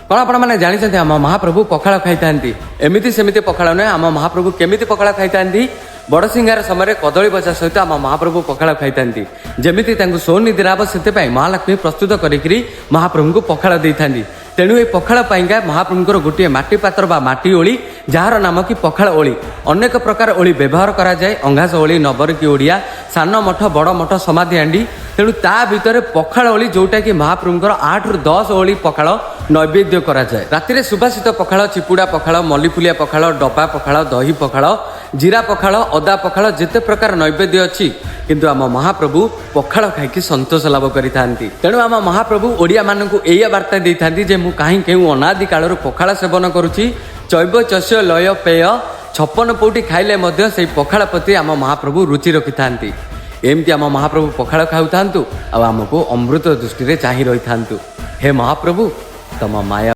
କ'ଣ ଆପଣମାନେ ଜାଣିଛନ୍ତି, ଆମ ମହାପ୍ରଭୁ ପଖାଳ ଖାଇଥାନ୍ତି? ଏମିତି ସେମିତି ପଖାଳ ନୁହେଁ। ଆମ ମହାପ୍ରଭୁ କେମିତି ପଖାଳ ଖାଇଥାନ୍ତି? ବଡ଼ସିଂହାର ସମୟରେ କଦଳୀ ଭଜା ସହିତ ଆମ ମହାପ୍ରଭୁ ପଖାଳ ଖାଇଥାନ୍ତି। ଯେମିତି ତାଙ୍କୁ ସୌନିଦ୍ରା ହେବ, ସେଥିପାଇଁ ମହାଲକ୍ଷ୍ମୀ ପ୍ରସ୍ତୁତ କରିକିରି ମହାପ୍ରଭୁଙ୍କୁ ପଖାଳ ଦେଇଥାନ୍ତି। ତେଣୁ ଏ ପଖାଳ ପାଇଁକା ମହାପ୍ରଭୁଙ୍କର ଗୋଟିଏ ମାଟି ପାତ୍ର ବା ମାଟି ଓଳି, ଯାହାର ନାମ କି ପଖାଳ ଓଳି। ଅନେକ ପ୍ରକାର ଓଳି ବ୍ୟବହାର କରାଯାଏ, ଅଙ୍ଗାସ ଓଳି, ନବରକି ଓଡ଼ିଆ, ସାନ ମଠ, ବଡ଼ ମଠ, ସମାଧି ହାଣ୍ଡି। ତେଣୁ ତା ଭିତରେ ପଖାଳ ଓଳି, ଯୋଉଟାକି ମହାପ୍ରଭୁଙ୍କର 8ରୁ 10 ଓଳି ପଖାଳ ନୈବେଦ୍ୟ କରାଯାଏ। ରାତିରେ ସୁବାସିତ ପଖାଳ, ଚିପୁଡ଼ା ପଖାଳ, ମଲ୍ଲିଫୁଲିଆ ପଖାଳ, ଡବା ପଖାଳ, ଦହି ପଖାଳ, ଜିରା ପଖାଳ, ଅଦା ପଖାଳ, ଯେତେ ପ୍ରକାର ନୈବେଦ୍ୟ ଅଛି, କିନ୍ତୁ ଆମ ମହାପ୍ରଭୁ ପଖାଳ ଖାଇକି ସନ୍ତୋଷ ଲାଭ କରିଥାନ୍ତି। ତେଣୁ ଆମ ମହାପ୍ରଭୁ ଓଡ଼ିଆମାନଙ୍କୁ ଏଇଆ ବାର୍ତ୍ତା ଦେଇଥାନ୍ତି ଯେ ମୁଁ କାହିଁ କେଉଁ ଅନାଦି କାଳରୁ ପଖାଳ ସେବନ କରୁଛି। ଚୈବ ଚସ୍ୟ ଲୟ ପେୟ 56 ପଉଟି ଖାଇଲେ ମଧ୍ୟ ସେଇ ପଖାଳ ପ୍ରତି ଆମ ମହାପ୍ରଭୁ ରୁଚି ରଖିଥାନ୍ତି। ଏମିତି ଆମ ମହାପ୍ରଭୁ ପଖାଳ ଖାଉଥାନ୍ତୁ ଆଉ ଆମକୁ ଅମୃତ ଦୃଷ୍ଟିରେ ଚାହିଁ ରହିଥାନ୍ତୁ। ହେ ମହାପ୍ରଭୁ, ତମ ମାୟା